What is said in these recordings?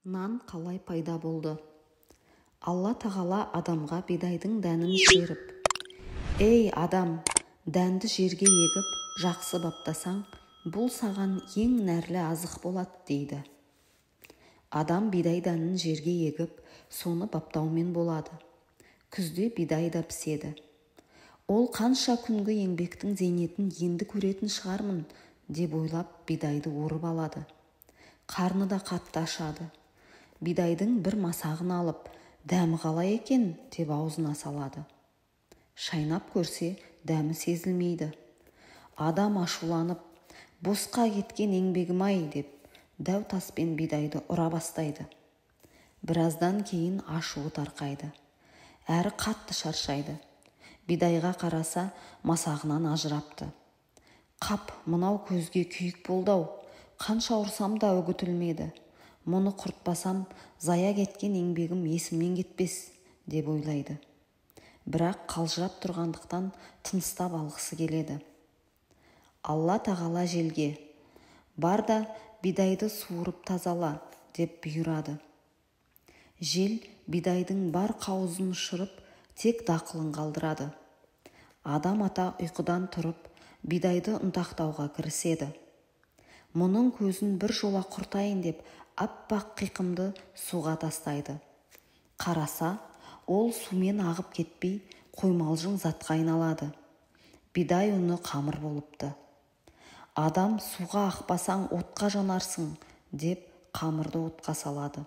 Нан қалай пайда болды? Алла тағала адамға бидайдың дәнін жіберіп, «Ей, адам, дәнді жерге егіп, жақсы баптасаң, бұл саған ең нәрлі азық болады», дейді. Адам бидай дәнін жерге егіп, соны баптаумен болады. Күзде бидай да піседі. Ол қанша күнгі еңбектің зейнетін енді көретін шығармын, деп ойлап, бидайды орып алады. Қарны да қатты ашады. Бидайдың бір масағын алып, дәмі қалай екен, деп аузына салады. Шайнап көрсе, дәмі сезілмейді. Адам ашуланып, босқа кеткен еңбегім-ай, деп дәу таспен бидайды ұра бастайды. Біраздан кейін ашуы тарқайды. Әрі қатты шаршайды. Бидайға қараса, масағынан ажырапты. Қап, мынау көзге күйік болды-ау, қанша ұрсам да үгітілмеді. Мұны құртпасам, зая кеткен еңбегім есімнен кетпес, деп ойлайды. Бірақ қалжырап тұрғандықтан тыныстап алғысы келеді. Алла тағала желге, «Бар да бидайды суырып тазала», деп бұйырады. Жел бидайдың бар қауызын ұшырып, тек дақылын қалдырады. Адам ата ұйқыдан тұрып, бидайды ұнтақтауға кіріседі. Мұның көзін бір жола құртайын деп, аппақ қиқымды суға тастайды. Қараса, ол сумен ағып кетпей, қоймалжың затқа айналады. Бидай ұны қамыр болыпты. Адам суға ақпасаң отқа жанарсың, деп қамырды отқа салады.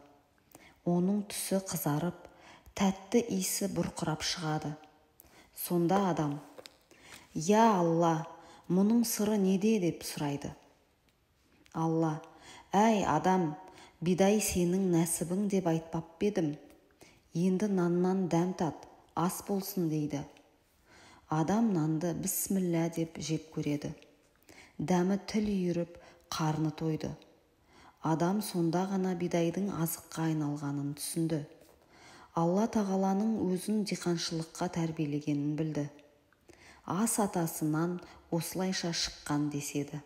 Оның түсі қызарып, тәтті иісі бұрқырап шығады. Сонда адам, «Я Алла, мұның сыры неде?» деп сұрайды. Алла, «Әй, адам, бидай сенің нәсібің деп айтпап па едім? Енді наннан дәм тат, ас болсын», дейді. Адам нанды бісміллә деп жеп көреді. Дәмі тіл үйіріп, қарны тойды. Адам сонда ғана бидайдың азыққа айналғанын түсінді. Алла тағаланың өзін диқаншылыққа тәрбиелегенін білді. Ас атасы нан осылайша шыққан деседі.